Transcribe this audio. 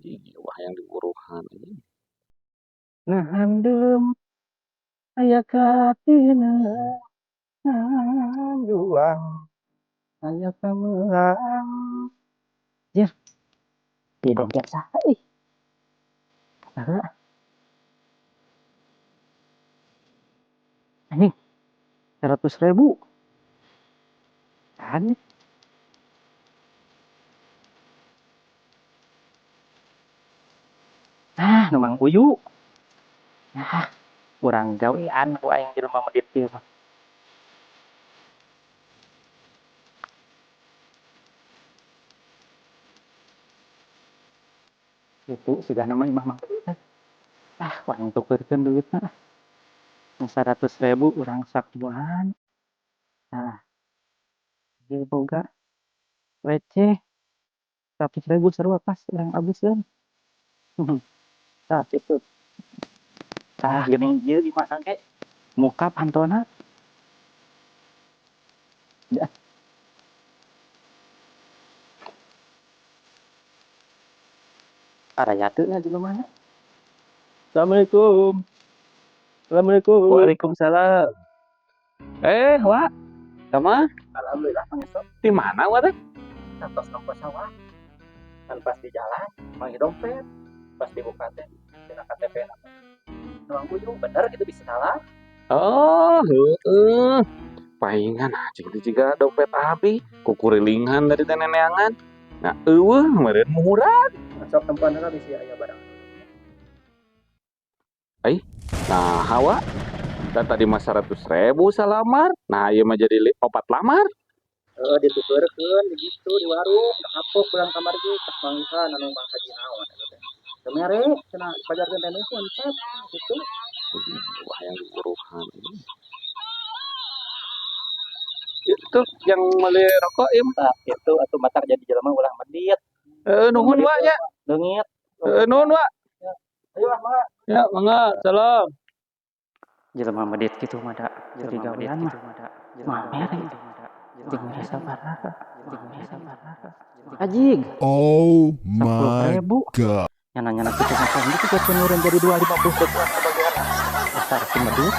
Anjing, wah, yang diburuhan anjing. Nah, handem aya katina juang aya kamelang. Ya, di dompet saha ih? Saha? Anjing, 100.000. Aneh. Ah, nu Mang Uyu. Nah, urang gawean ku aing jelema medit ieu mah. Itu sudah nama imah Mang Uyu teh. Ah, urang tukeurkeun duitna ah. 100.000 urang sakuan. Nah, ieu boga receh 100.000 sarua pas urang abuskeun. Tah, kitu. Tah, geuning ieu di mana ge muka pantona. Ya. Araya teu nya jelemana. Assalamualaikum. Assalamualaikum. Waalaikumsalam. Eh, Wak. Sama? Alhamdulillah, Mang Esok. Di mana, Wak, teh? Atos nempo sawah. Kan pas di jalan, manggih dompet. Pas dibuka teh, tina KTP na. Mang Uyu, bener gitu bisa salah. Oh, heeh. Paingan anjing teh jiga dompet abi, kukurilingan dari teh neneangan. Nah, eueuh meureun murah. Sok tempoan heula bisi aya barang. Nah, hawa. Dan tadi mah 100.000 salamar. Nah, ieu mah jadi opat lamar. Heeh, ditukeurkeun begitu di warung, kapok bulan kamari ge pas manggihan anu Mang Haji naon eta teh. Teu mere cenah pajarkeun teh nuhun cep gitu. Wah, yang diburuhan. Itu yang beli rokok ieu mah. Tah, kitu atuh matak jadi jelema ulah medit. Heeh, nuhun, Wak, ya. Leungit. Heeh, nuhun, Wak. Ayo ah, mangga. Ya, mangga. Salam. Jelema medit kitu mah da jadi gawean mah. Mamer jeung mere sabaraha, jeung mere sabaraha. Ajig, Oh sepuluh my ribu. God. Nyana-nyana kitu mah kan gitu keur nurun jadi 250 ribuan kebagian. Dasar si medit.